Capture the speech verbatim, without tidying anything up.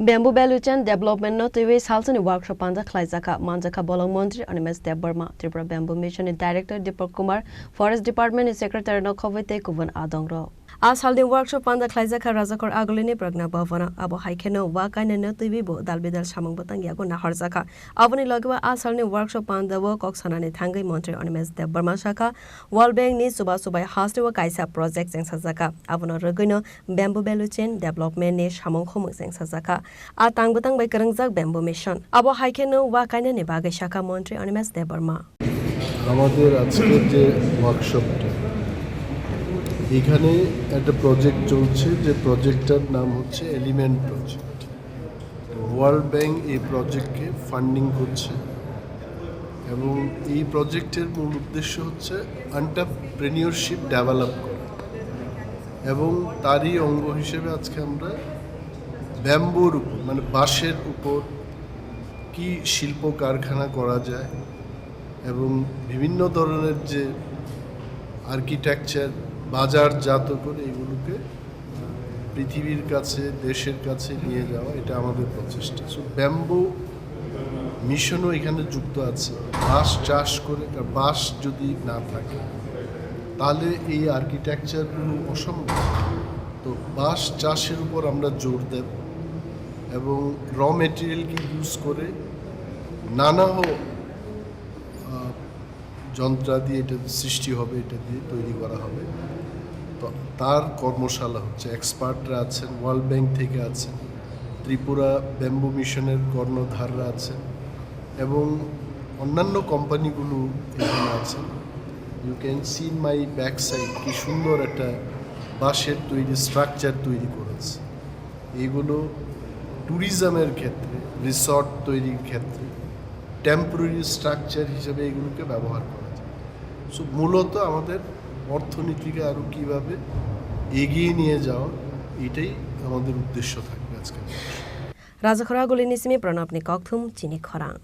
Bamboo value chain development no twiwi salsani workshop panja khlaijakha, manjakha bolong montri Animesh Debbarma, Tripura Bamboo Mission ni director Deepak Kumar, Forest Department ni secretary no khobwi tei kubun adongrok. A salni workshop panja khlaijakha Rajakhor Agulini Pragna Bhavan o. Abo hai kheno wa kainano twiwi bo dal bidal samung bwtang yago nahorjakha. Aboni loge o a salni workshop panja o kok sanani thangwi montri Animesh Debbarma sakha, World Bank ni chuba chubai hasteo kaisa project chengsajakha. Abono rwgwino Bamboo value chain development ni samung khumung chengsajakha. A tang bwtang bai kwrwngjak Bamboo Mission. Abo hai kheno wa kainani bagwi sakha montri Animesh Debbarma. আমাদের আজকের যে ওয়ার্কশপটা, এখানে একটা প্রজেক্ট চলছে, যে প্রজেক্টটার নাম হচ্ছে এলিমেন্ট প্রজেক্ট। ওয়ার্ল্ড ব্যাংক এই প্রজেক্টকে ফান্ডিং করছে এবং এই প্রজেক্টের মূল উদ্দেশ্য হচ্ছে এন্টারপ্রেনিয়রশিপ ডেভেলপ করা এবং তারই অঙ্গ হিসেবে আজকে আমরা ব্যাম্বুর উপর, মানে বাঁশের উপর কি শিল্প কারখানা করা যায় এবং বিভিন্ন ধরনের যে আর্কিটেকচার বাজারজাত করে এগুলোকে পৃথিবীর কাছে, দেশের কাছে নিয়ে যাওয়া, এটা আমাদের প্রচেষ্টা। সো ব্যাম্বু মিশনও এখানে যুক্ত আছে। বাঁশ চাষ করে, কারণ বাঁশ যদি না থাকে তাহলে এই আর্কিটেকচারগুলো অসম্ভব। তো বাঁশ চাষের উপর আমরা জোর দেব এবং র মেটেরিয়ালকে ইউজ করে নানা আহ, যন্ত্রাদি এটা সৃষ্টি হবে, এটা দিয়ে তৈরি করা হবে। তো তার কর্মশালা হচ্ছে, এক্সপার্টরা আছেন, ওয়ার্ল্ড ব্যাংক থেকে আছেন, ত্রিপুরা ব্যাম্বু মিশনের কর্ণধাররা আছেন এবং অন্যান্য কোম্পানিগুলো এখানে আছেন। You can see my back side, কি সুন্দর একটা বাঁশের তৈরি স্ট্রাকচার তৈরি করেছে। এইগুলো ট্যুরিজমের ক্ষেত্রে, রিসর্ট তৈরির ক্ষেত্রে টেম্পোরারি স্ট্রাকচার হিসেবে এগুলোকে ব্যবহার করা যায়। সো মূলত আমাদের অর্থনীতিকে আরও কীভাবে এগিয়ে নিয়ে যাওয়া, এটাই আমাদের উদ্দেশ্য থাকবে আজকের দিনে। Rajakhor Agulini simi Pranabni kokthum chini khorang.